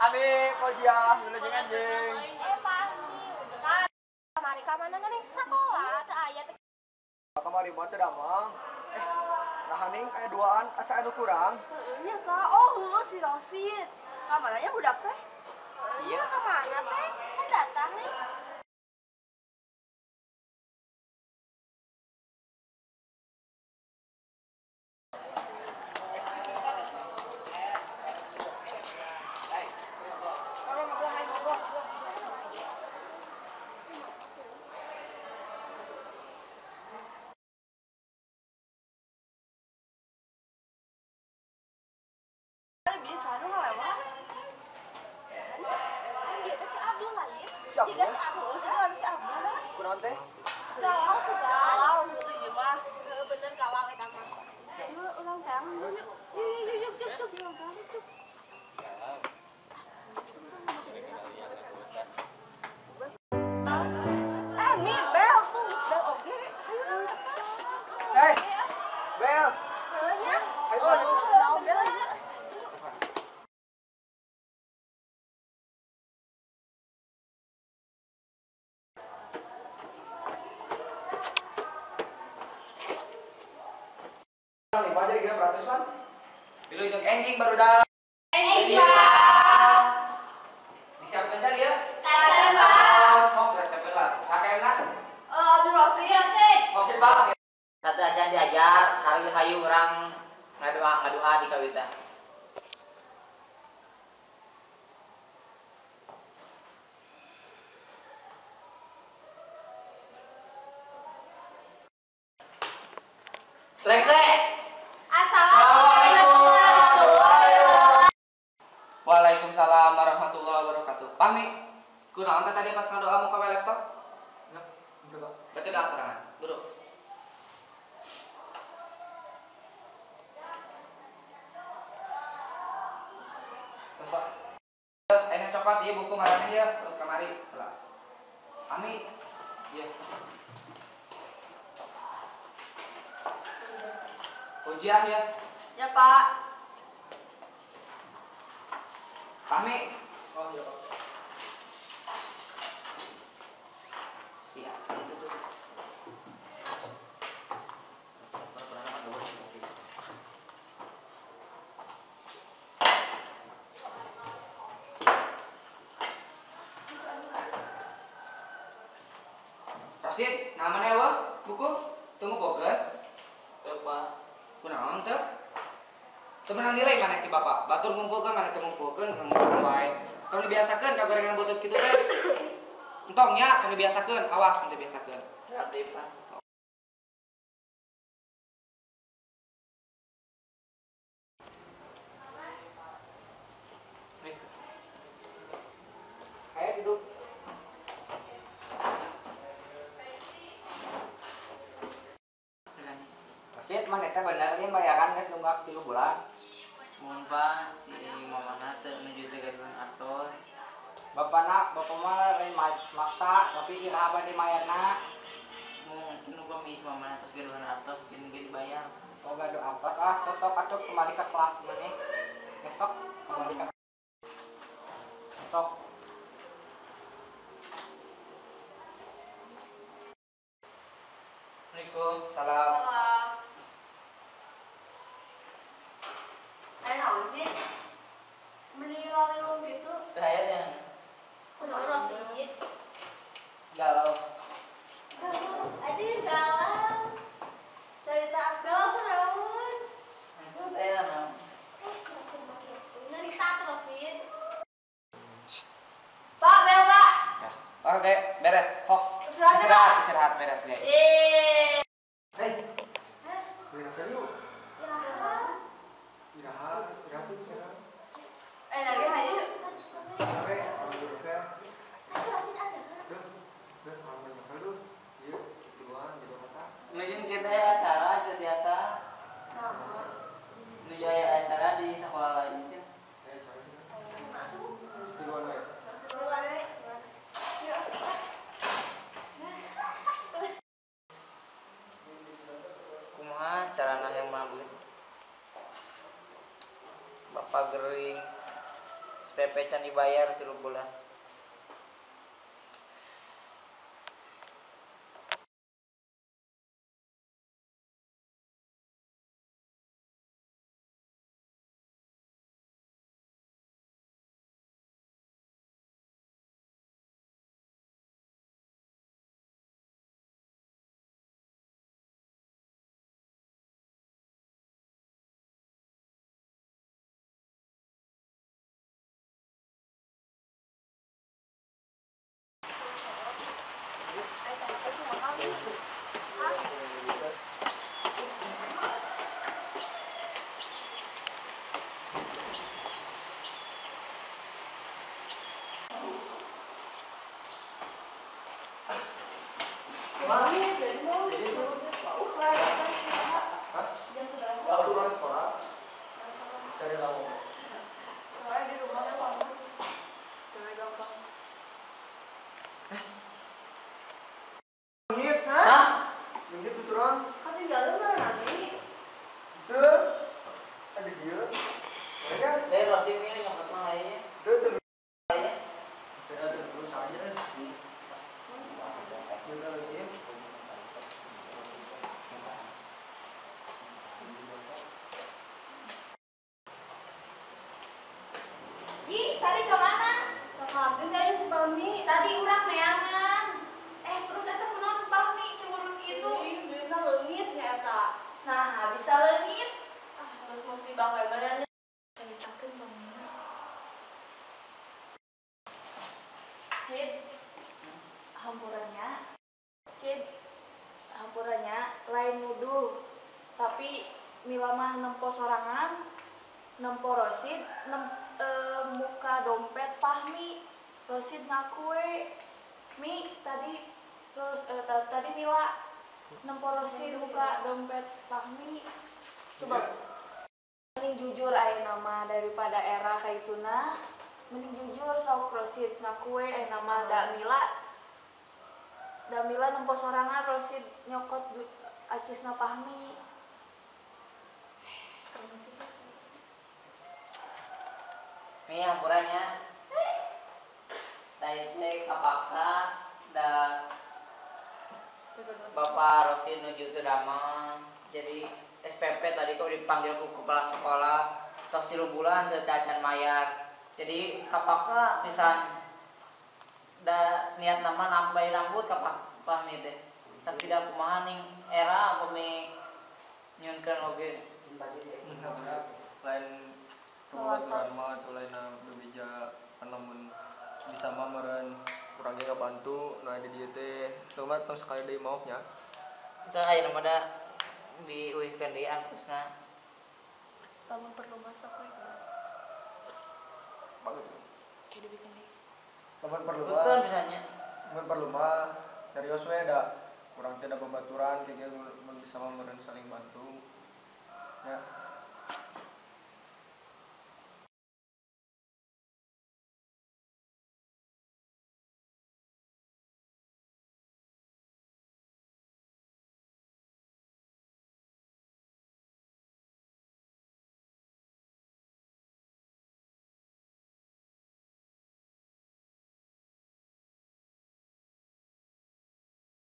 Ami, kojiah, wilujeng anjing. Pandi, kamari ka mana geuning sakola teu aya teh. Kamari mah teu damang. Nah ning aya duaan asa anu kurang. Heueuh nya sa. Oh, heueuh si Rosid. Ka mana nya budak teh? Iya, ka mana teh? Kan datang nih. Bisa nu ngalewat. Kan dia teh si Abdul lain. Siapa? Tiga si Abdul, kan si Abdul. Kunaon teh? Galau sugan. Galau ieu mah. Heueuh bener galau eta mah. Yuk ulang tahun yuk. Yuk yuk yuk yuk ulang tahun yuk. Mi Bel tuh, Bel oge. Ayo. Hei. Bel. Heueuh nya. Ayo. Bel. Lima jadi genep ratusan. Wilujeng enjing barudak. Enjing. Disiapkeun cai ya. Kalian Pak. Sok siapkeun lah. Sakena? Abdi Rosid teh. Rosid Pak. Satu acan diajar, hari hayu urang ngadoa di kawita. Rekre. Assalamualaikum warahmatullahi wabarakatuh. Waalaikumsalam warahmatullahi wabarakatuh. Pami, kunaon teh tadi pas ngadoa muka we laptop? Ya, henteu Pak. Berarti doa sorangan. Duduk. Terus Pak. Terus ayeuna coklat ieu buku maraneh ieu, lu kamari heula. Ami, ieu. Ujian ya. Ya, Pak. Pami. Oh, iya, Pak. Iya, itu tuh. Rosid, namanya apa? Buku? Tunggu boga. Teu, Pak. Kunaon teu? Teu menang nilai maneh ti bapak. Batur ngumpulkeun maneh teu ngumpulkeun, ngumpulkeun wae. Tong dibiasakeun ka gorengan butut kitu teh. Entong nya, tong dibiasakeun, awas tong dibiasakeun. Abdi, Pak. Ayo duduk. Rosid, maneh teh bener ieu bayaran geus nunggak 3 bulan. Mun Pak, si mamana teu nuju teh gaduhan artos. Bapana, bapak mah lain maksa, tapi iraha bade mayarna. Mungkin upami si mamana tos gaduhan artos, mungkin ge dibayar. Oh, gaduh artos ah, tos sok atuh kembali ke kelas maneh. Besok kembali ke sok. Assalamualaikum, salam. Salam. Aya naon sih? Beli lali gitu. Teu aya nya. Kunaon Rosid? Galau. Aduh, galau. Cerita galau kunaon? Teu aya naon. Nyerita Rosid. Pak, bel, Pak. Oke, beres. Hok. Istirahat, istirahat beres ge. Hei. Beli novel yuk. Iraha, iraha tuh bisa. Lagi hayu. Sampai beli novel. Duh, duh, kalau beli novel duh. Ieu duluan di kota. Mungkin kita aya acara teu biasa. Nu aya acara di sekolah lain teh. Aya acara teh. Duluan we. Duluan we. Kumaha carana yang mah duit? Bapak gering. SPP can dibayar 3 bulan. Tadi kemana? Ke tadi urang neangan. Terus eta kunaon Fahmi cemburu kitu? Duitna leungit nya eta. Nah, bisa leungit. Ah, geus musibah we bener. Caritakeun Fahmi. Cid, hampurannya. Cid, hampurannya lain nuduh. Tapi Mila mah nempo sorangan, nempo Rosid, muka dompet Fahmi. Rosid ngaku we. Mi tadi terus tadi Mila nempo Rosid buka dompet Fahmi. Coba mending jujur ayeuna mah daripada era kaituna. Mending jujur sok Rosid ngaku we ayeuna mah da Mila. Da Mila nempo sorangan Rosid nyokot acisna Fahmi. Mi hampurannya. Tadi teh kapaksa da Bapak Rosid nuju teu damang. Jadi SPP tadi kok dipanggil ku kepala sekolah tos 3 bulan teu acan mayar. Jadi kapaksa pisan da niat nama nambah rambut ka Fahmi teh. Tapi da kumaha ning era upami nyunkeun oge. Lain pembaturan mah atau lain bebeja lamun bisa mah meureun urang ge ngabantu nu aya di dieu teh teu mah tong sakali deui maok nya. Teu aya mah da diuihkeun deui artosna. Lamun perlu masak we. Kayak dibikin deui. Lamun perlu mah. Betul pisannya. Lamun perlu mah serius we da urang teh da babaturan kieu mun bisa mah meureun saling bantu. Ya.